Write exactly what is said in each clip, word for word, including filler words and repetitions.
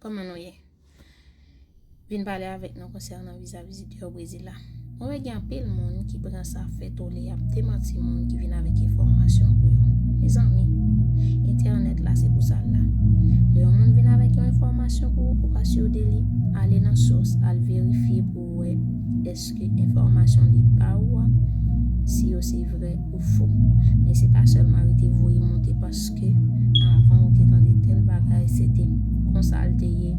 Kòman nou ye? Vin pale avèk nou konsènan viza vizitè Brezil la. Mwen wè gen anpil moun ki pran sa fè tole y ap demanti moun ki vin avèk enfòmasyon pou yo. Mezanmi, entènèt la se pou sa l la. Lè yon moun vin avèk yon enfòmasyon pou ou, ou pa sur de li, ale nan sous, al verifye pou ou wè èske enfòmasyon li ba ou a, si yo se vrè ou fo. Men se pa sèlman rete voye monte paske avan ou te tande tèl bagay, se te konsa l te ye.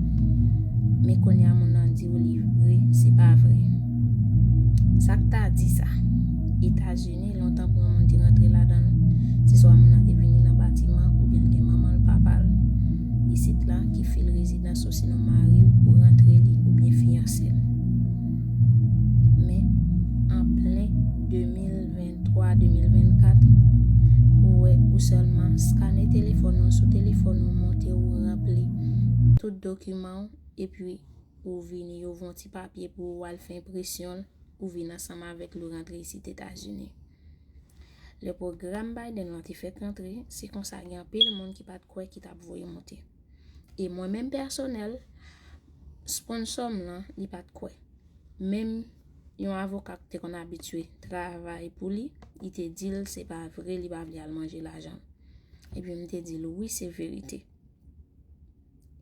Men kounye a moun nan di w li vre, se pa vre. Sa k ta di sa? Etazini, lontan pou yon moun te rantre ladan l, se swa moun nan te vini nan batiman oubyen l gen manman l, papa l isit la ki fè l rezidans osinon mari l pou rantre li oubyen fiyanse l. Men an plen de mil venntwa, de mil vennkat, ou wè ou sèlman skane telefòn ou, sou telefòn ou monte ou ranpli tout dokiman ou, epi ou vini, yo voye yon ti papye pou ou al fè enpresyon l, ou vin ansanm avèk li, ou rantre isit Etazini. Lè pwogram Biden lan te fèk rantre, se konsa gen anpil moun ki pa t kwè ki t ap voye monte. E mwen menm pèsonèl, sponsò m lan, li pa t kwè. Menm yon avoka ki te konn abitye travay pou li, li te di l se pa vre, li pa vle al manje lajan l. Epi m te di l wi, se verite.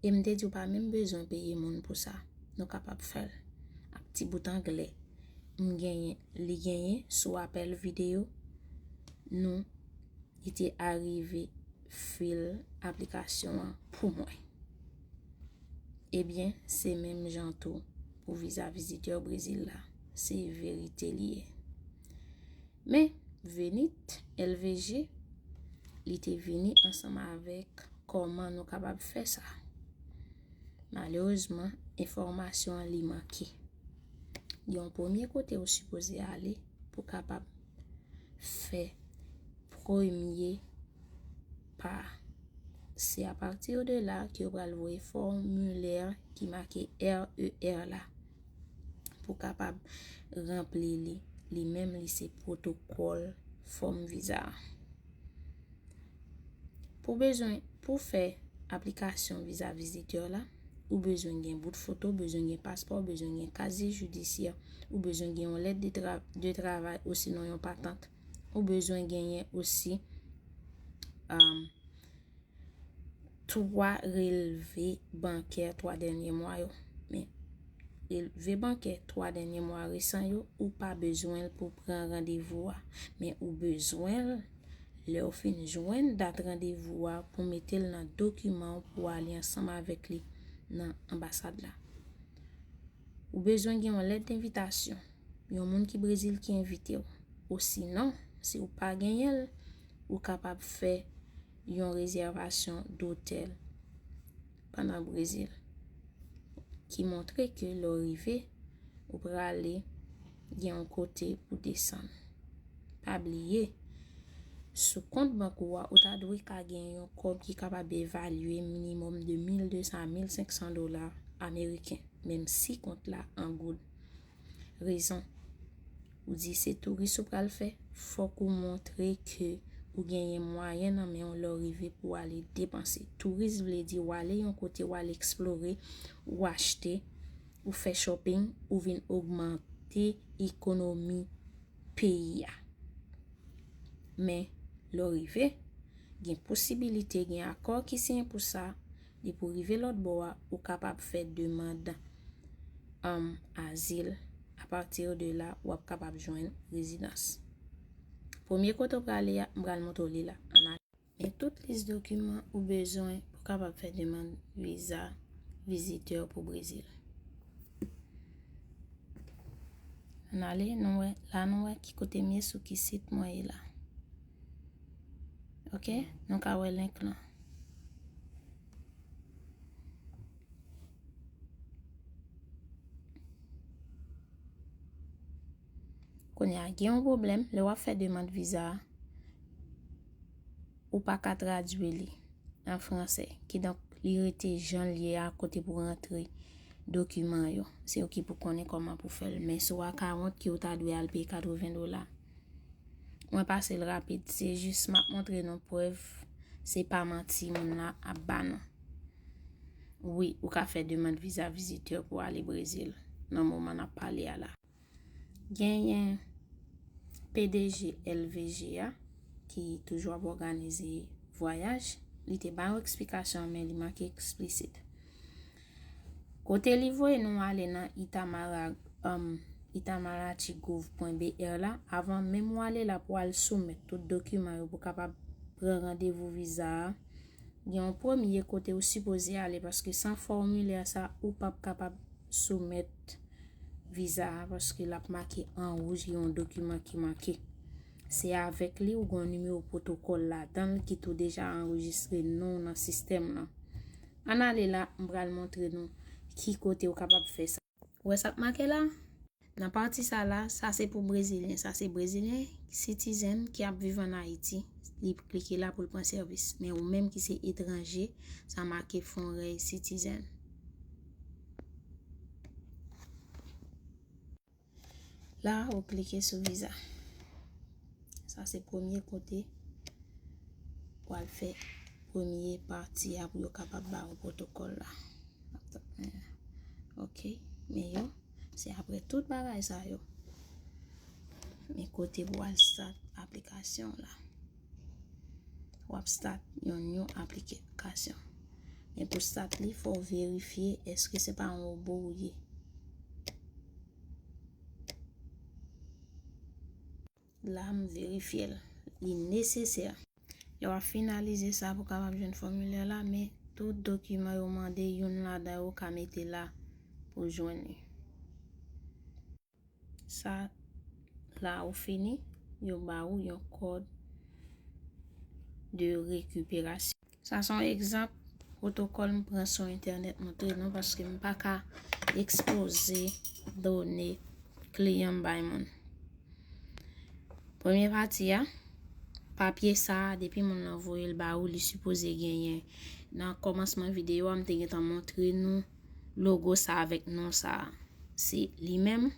E m te di w pa menm bezwen peye moun pou sa. Nou kapab fè l. Ak ti bout anglè m genyen, li genyen sou apèl videyo nou, li te arive fil aplikasyon an pou mwen. Ebyen, se menm jan tou pou viza vizitè Brezil la. Se verite li ye. Men, Venit, L V G, li te vini ansanm avèk kòman nou kapab fè sa. Malerezman, enfòmasyon an li manke. Gen yon premye kote ou sipoze ale pou kapab fè premye pa. Se apati de la ke yo pral voye fòmilè ki make R E R la pou kapab ranpli li. Li menm li se pwotokòl fòm viza a. Pou bezwen, pou fè aplikasyon viza vizitè la, ou bezwen gen bout foto, ou bezwen gen paspò, ou bezwen gen kazye jidisyè, ou bezwen gen yon lèt de tra-, de travay osinon yon patant. Ou bezwen genyen osi, um, twa relve bankè twa dènye mwa yo. Men, relve bankè twa dènye mwa resan yo, ou pa bezwen l pou pran randevou a. Men ou bezwen l lè w fin jwenn dat randevou a pou mete l nan dokiman w pou w ale ansanm avèk li nan anbasad la. Ou bezwen gen yon lèt envitasyon, yon moun ki Brezil ki envite w. Osinon, si w pa genyen l, ou kapab fè yon rezèvasyon dotèl pandan Brezil, ki montre ke lè w rive, ou prale gen yon kote pou desann. Pa bliye, sou kont bank ou a, ou ta dwe ka gen yon kòb ki kapab evalye minimòm de mil de san a mil senk san dola ameriken, menm si kont la an goud. Rezon, ou di se touris ou pral fè, fòk ou montre ke ou genyen mwayen nan men w lè w rive pou w ale depanse. Touris vle di w ale yon kote, w al eksplore, ou achte, ou fè shopping, ou vin ogmante ekonomi peyi a. Men, lè w rive, gen posibilite, gen akò ki siyen pou sa, depi w rive lòt bò a, ou kapab fè demann, um, azil. Apati de la, w ap kapab jwenn rezidans. Premye kote w prale a, m pral montre w li la. Ann al. Men tout lis dokiman ou bezwen pou kapab fè demann viza vizitè pou Brezil. Ann ale, nou wè, la nou wè ki kote m ye, sou ki sit mwen ye la. Ok, nou ka wè link lan. Kounye a, gen yon pwoblèm, lè w ap fè demann viza a, ou pa ka tradui li an fransè. Kidonk, li rete jan l ye a kote pou rantre dokiman yo. Se yo ki pou konnen kòman pou fè l. Men sou akawont ki ou ta dwe al peye katreven dola. Mwen pase l rapid. Se jis m ap montre nou prèv. Se pa manti moun nan ap ba nou. Wi, ou ka fè demann viza vizitè pou ale Brezil nan moman n ap pale a la. Genyen P D G L V G a, ki toujou ap òganize vwayaj. Li te ba yon eksplikasyon, men li manke eksplisit. Kote li voye nou ale nan Itamara, um, itamaraty gouv pwen B R la, avan menm w ale la pou al soumèt tout dokiman yo pou kapab pran randevou viza a, gen yon premye kote ou sipoze ale, paske san fòmilè sa, ou p ap kapab soumèt viza a, paske l ap make an wouj, gen yon dokiman ki manke. Se avèk li ou gen yon nimewo pwotokòl ladan l ki tou deja anrejistre non w nan sistèm nan. Ann ale la, m pral montre nou ki kote ou kapab fè sa. Ou wè sa k make la? Nan pati sa la, sa se pou Brezilyen. Sa se Brezilyen, citizen ki ap viv ann Ayiti. Li klike la pou l pran sèvis. Men ou menm ki se etranje, sa make foreign citizen. La, ou klike sou viza. Sa se premye kote pou al fè premye pati a pou yo kapab ba ou pwotokòl la. Ok, men yo, se apre tout bagay sa yo. Men kote pou al start aplikasyon la. W ap start yon new application. Men pou start li, fò w verifye èske se pa yon wobo ou ye. La, m verifye l. Li nesesè. Lè w ap finalize sa pou w kapab jwenn fòmilè la, men tout dokiman yo mande, youn ladan yo w ka mete la pou w jwenn li. Sa la ou fini, yo ba ou yon kòd de rekiperasyon. Sa se yon egzanp pwotokòl m pran sou entènèt montre nou, paske m pa ka ekspoze done kliyan m bay moun. Premye pati a, papye sa a, depi moun nan voye l ba ou, li sipoze genyen. Nan kòmansman videyo a, m te gentan montre nou logo sa avèk non sa a. Se li menm.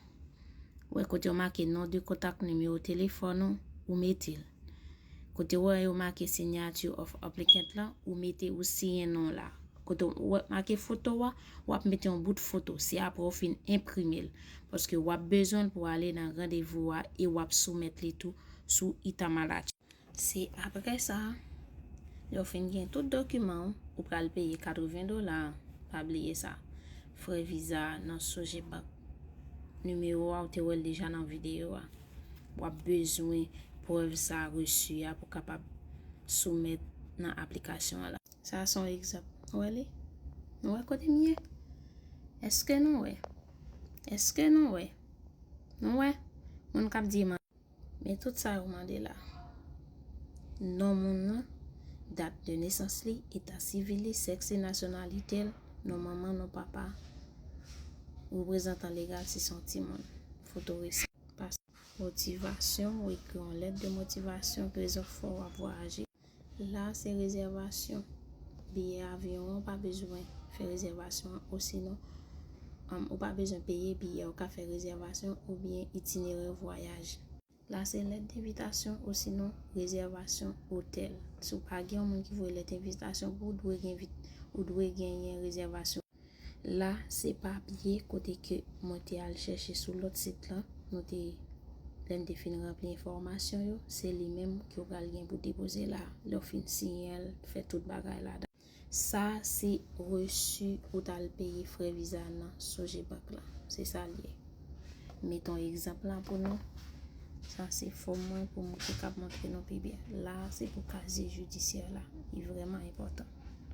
Ou wè kote yo make non de kontak, nimewo telefòn ou, ou mete l. Kote ou wè yo make signature of applicant la, ou mete, ou siyen non la. Kote ou wè make foto a, w ap mete yon bout foto. Se apre w fin enprime l. Paske w ap bezwen l pou ale nan randevou a e w ap soumèt li tou sou Itamaraty. Se apre sa, lè w fin gen tout dokiman w, ou pral peye katreven dola. Pa bliye sa. Frè viza nan Sogebank. Nimewo a, ou te wè l deja nan videyo a. W ap bezwen prèv sa, resi a, pou kapab soumèt nan aplikasyon an la. Sa se yon egzanp. Nou wè li? Nou wè kote m ye? Èske nou wè? Èske nou wè? Nou wè? Moun k ap di man. Men tout sa yo mande la. Non moun nan, dat de nesans li, eta sivil li, sèks li, nasyonalite l, non manman, non papa, reprezantan legal si se yon timoun, foto resan. Pas, motivasyon, ou ekri yon lèt de motivasyon, rezon fè w ap vwayaje. La se rezèvasyon biyè avyon an, ou pa bezwen fè rezèvasyon an, osinon, um, ou pa bezwen peye biyè, ou ka fè rezèvasyon oubyen itinerè vwayaj. La se lèt denvitasyon osinon rezèvasyon otèl. Si w pa gen yon moun ki voye lèt envitasyon pou ou, dwe gen vit-, ou dwe genyen rezèvasyon. La se papye kote ke mwen te al chèche sou lòt sit lan. Nou te, lè n te fin ranpli enfòmasyon yo, se li menm ke w pral gen pou depoze la. Lè w fin siyen l, fè tout bagay ladan. Sa se resi ou t al peye frè viza nan Sogebank la. Se sa l ye. Met yon egzanp la pou nou. Sa se fòm mwen pou mwen te kab montre nou pi byen. La se pou kazye jidisyè la. Li vrèman enpòtan.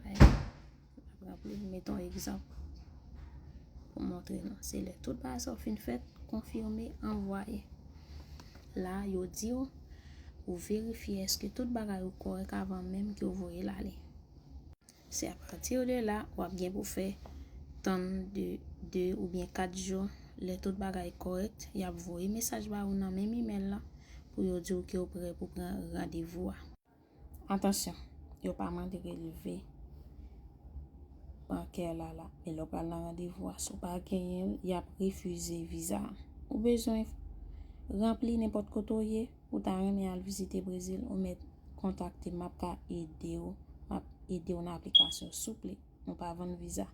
L ap ranpli, met yon egzanp pou montre nou. Se lè tout bagay sa yo fin fèt, konfime, anvwaye. La, yo di w pou verifye èske tout bagay ou kòrèk avan menm ke w voye l ale. Se apati de la, w ap gen pou fè tann de de oubyen kat jou. Lè tout bagay kòrèk, y ap voye mesaj ba ou nan menm imèl la pou yo di w ke w prè pou pran randevou a. Atansyon, yo pa mande relve bankè la la. Men lè w pral nan randevou a, si w pa genyen l, y ap refize viza a. Ou bezwen ranpli nenpòt kote w ye, ou ta renmen al vizite Brezil, ou mèt kontakte m, m ap ka ede w, m ap ede w nan aplikasyon, souple. Nou pa vann viza.